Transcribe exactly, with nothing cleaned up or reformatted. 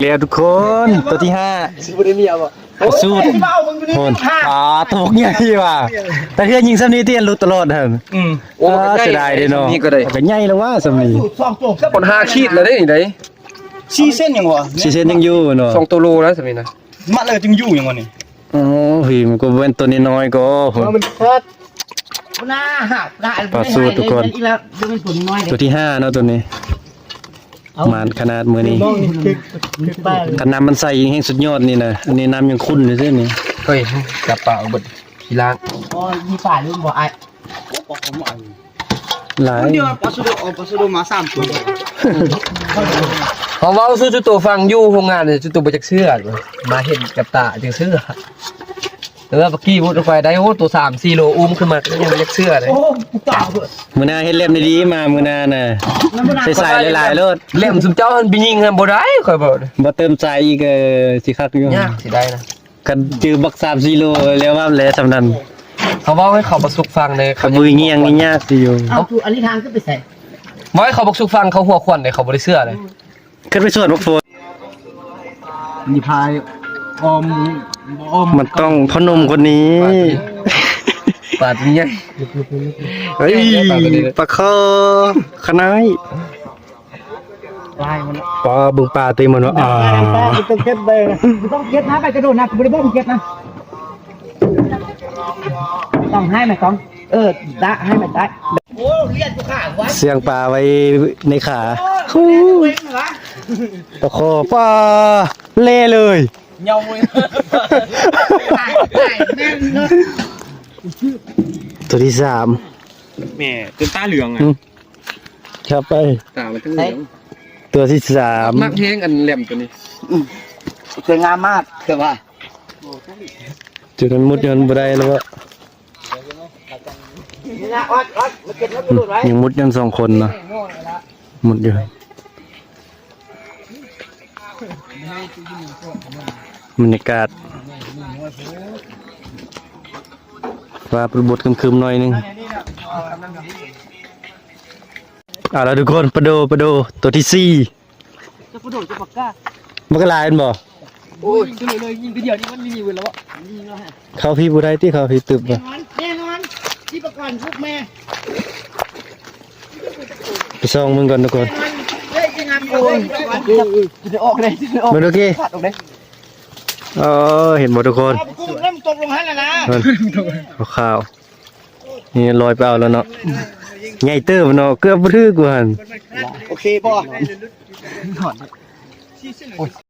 แล้วทุกคนตัวที่ห้า สิบ่ได้เมียบ่ ปลาสูด โหน ปลาตัวใหญ่ว่ะ แต่เฮือยิงซ้ำนี้ที่หลุดตลอดฮะ อืม โอ้ อ่า ก็ได้ เสียดายเด้เนาะ นี่ก็ได้ ก็ใหญ่แล้วว่าซ้ำนี้ สองตัว คนห้าขีดแล้วได้นี่ได้ สี่เซนยังวะ สี่เซนยังอยู่เนาะ สองตัวโลแล้วซ้ำนี้นะ มาเลยจึงอยู่ยังวะนี่ อ๋อ พี่มันก็เว้นตัวน้อยๆก็ มันคัด หน้าหัก หน้า ปลาสูดทุกคน อีกแล้ว ดูเป็นตัวน้อย ตัวที่ห้าเนาะตัวนี้ เอา หมานขนาดมื้อนี้ มองนี่คือ คือปลา คันน้ำมันใสแห้งสุดยอดนี่นะ อันนี้น้ำยังขุ่นอยู่เด้นี่ เฮ้ย จับปลาเอาเบิดทีละ อ๋อ มีปลาหรือบ่อ้าย โอ้ ปลาของอ้าย หลาย คนเดียวปลาสะโดด เอาปลาสะโดดมาสามตัว เขาเว้าสู่จุโตฟังอยู่โรงงานเนี่ย จุโตบ่จักเชื่อ มาเห็นกับตาจักเชื่อ แต่ว่าเมื่อกี้วุ้นไฟได้ โอ้ ตัวสามสี่โล อุ้มขึ้นมาก็ยังบ่จักเชื่อเลย โอ้ กูตายเถอะ มื้อหน้าเฮ็ดเล่มดีๆมามื้อหน้าน่ะ ใส่ๆหลายๆโลด เล่มซุมเจ้าหันไปยิงหันบ่ได้ ข่อยบอก บ่เติมใจอีก เออ สิคักอยู่ ยากสิได้นะ คันจือบักสามสี่โลแล้วว่าแล้วสำนั้น เขาเว้าให้เขาบ่สุกฟังเลย ขมือเงี้ยงนี่ยากสิอยู่ เอา เอา อันนี้ทางขึ้นไปใส่ เว้าให้เขาบ่สุกฟัง เขาหัวขวัญเลย เขาบ่ได้เชื่อเลย ขึ้นไปสวนบักโฟน มีพายออม ออม มันต้องพ่อหนุ่มคนนี้ ปลาตัวใหญ่ เฮ้ย ปลาคอ ขะน้อย ลายมัน ปลาบึงปลาตีมันวะ อ่า ต้องเก็บไป ต้องเก็บนะ ไปกระโดดนะ กูไม่ได้บอกมึงเก็บนะ ต้องให้ไหมต้อง เออ ดะ ให้ไหมดะ โอ้ เลียดกูขาดวะ เสียงปลาไว้ในขา โอ้ เลียดกูเองเหรอ ปลาคอ ปลาเล่เลย เงาเลย ตัวที่สาม แม่จนตาเหลืองอ่ะ อืม ครับไป ตามันต้องเหลือง ตัวที่สาม มักแห้งอันแหลมตัวนี้ อืม สวยงามมาก คือว่า จุดนั้นมุดยังบ่ได้แล้วก็ นี่นะ ออด ออด มาเก็บแล้วกระโดดไว้ ยังมุดยังสองคนเนาะ มุดอยู่ บรรยากาศ ฟ้าปรบดครึมๆหน่อยหนึ่ง เอาละทุกคน ปลาโด ปลาโด ตัวที่สี่ จะกระโดดจะปากกา มันก็หลายแม่นบ่ โอ้ย เลยเลย ยิงทีเดียวนี่มันมีอยู่แล้วอะ เข้าพี่บ่ได้ติ เข้าพี่ตึบ แน่ บ่ นอน แน่นอน ที่ประกันพวกแม่ ไปส่องมึงก่อนทุกคน เฮ้ย จะงับ โอ้ย จะออกเลย จะออก มาดูกี้ ขาดออกเลย เออ เห็นบ่ทุกคน เอากุ้งเริ่มตกลงให้แล้วนะ นั่น ขาวๆ นี่ลอยไปเอาแล้วเนาะ ใหญ่เติบเนาะ เกือบบ่ถืกว่าหั่น โอเคบ่ โอ้ย